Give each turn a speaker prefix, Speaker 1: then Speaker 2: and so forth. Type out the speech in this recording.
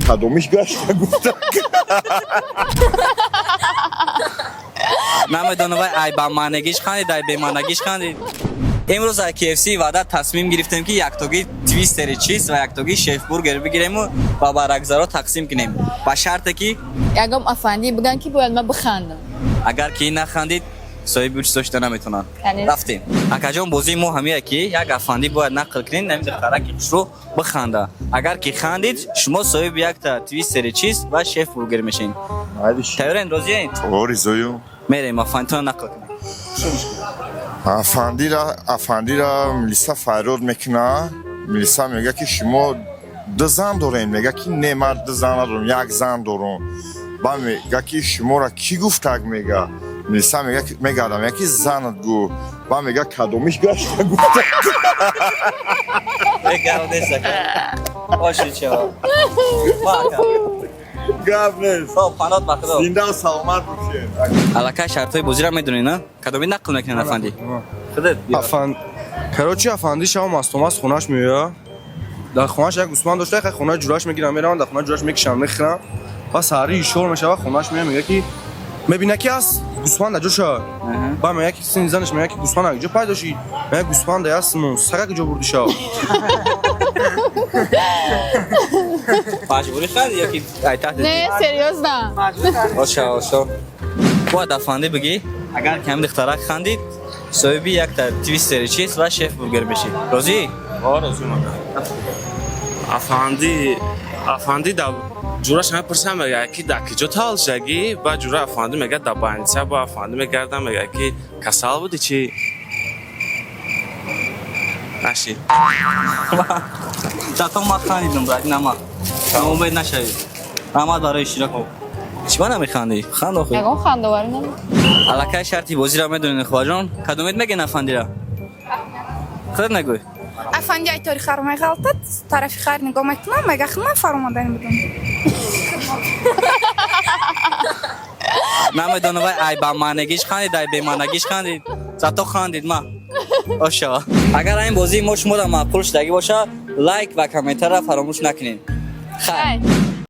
Speaker 1: Кадомиш гашта гуфта.
Speaker 2: Намедонам, вай ай ба маънагиш хандид, ай бемаънагиш хандид. Имрӯз ай KFC ваъда тасмим гирифтем, ки яктоги твистери чиз ва яктоги шефбургер бигирему ва ба рагзаро тақсим кунем, ба шарте ки
Speaker 3: Ягон афандӣ бигӯянд, ки бояд ман бихандам.
Speaker 2: Агар ки нахандид, соҳиби чиз дошта наметавонад.
Speaker 3: Конечно.
Speaker 2: Рафтем, акаҷон. Бозии мо ҳамия, ки як афандӣ бояд нақл кунед, ҳамин духтараки хушрӯ биханда. Агар ки хандид, шумо соҳиби якта твистери чиз ва шеф бургер мешавед. Тайёрен, розиен?
Speaker 1: Оризою.
Speaker 2: Мерем, афандитона нақл кунед.
Speaker 1: Афандира милиса фарёд мекуна. Милиса мега, ки шумо ду зан дорем. Мега, ки не, ман ду зан надорам, як зан дорам. Ба мега, ки шуморо кӣ гуфтак? Мега милиса, мега, мегардам, мега, ки занат гу. Ба мега, кадомиш гашта гуфта.
Speaker 2: Гап нест, ака. Оши чо.
Speaker 1: Гап нест.
Speaker 2: Хоб, панот ба худо.
Speaker 1: Зинда саломат бошед.
Speaker 2: Аллакай шартҳои бозиро медонӣ, на? Кадоми нақл мекунед, афандӣ? Худат биё.
Speaker 4: Афан, короче, афанди шава мастомаст, хонаш меоя. Дар хонаш як гусман дошта, хай, хонаи ҷураш мегирам, меравам, дар хонаи ҷураш мекишам, мехӯрам. Ба саҳари ишор мешава, хонаш меоя, мега, ки мебина, ки аст гусман дар ҷоша. Ба мега, ки сини занаш мега, ки гусман ҷо пайдо шид. Мега, гусман да ястмон, сага ҷо бурди шав.
Speaker 2: Маҷбурӣ ханди ё ки ай таҳти?
Speaker 3: Не, серьёзно.
Speaker 2: Оша, оша. Бояд афандӣ бигӣ, агар ки ҳамин духтарак хандид, соҳиби якта твистери чиз ва шеф бургер мешӣ. Розӣ?
Speaker 5: Розӣ. Афанди да ҷураш мепурсам, мега, ки дар киҷо таваллуд шудагӣ? Ба ҷура афанди мега, дар больница. Ба афанди мегардам, мега, ки касал буди, чӣ наши?
Speaker 2: Зато ма хандидам, брат, нама. Умед нашавӣ. Раҳмат барои иштирок. Чӣ ба намехандӣ? Ханд охи.
Speaker 3: Ягон хандоварӣ набуд.
Speaker 2: Аллакай шарти бозиро медонед, хоҳарҷон. Кадомед мегӯен афандира? Худат нагӯй.
Speaker 6: Афанди ай тори хар меғалтад, тарафи хар нигоҳ мекунам, мега, ман фаромадани будам.
Speaker 2: Намедонам, вай ай ба маънагиш хандид, ай бемаънагиш хандид. Зато хандид ма. Оша. Агар ин бозии мо шуморо маъқул шудагӣ боша, лайк ва комментарро фаромӯш накунед. Хайр.
Speaker 3: Хай.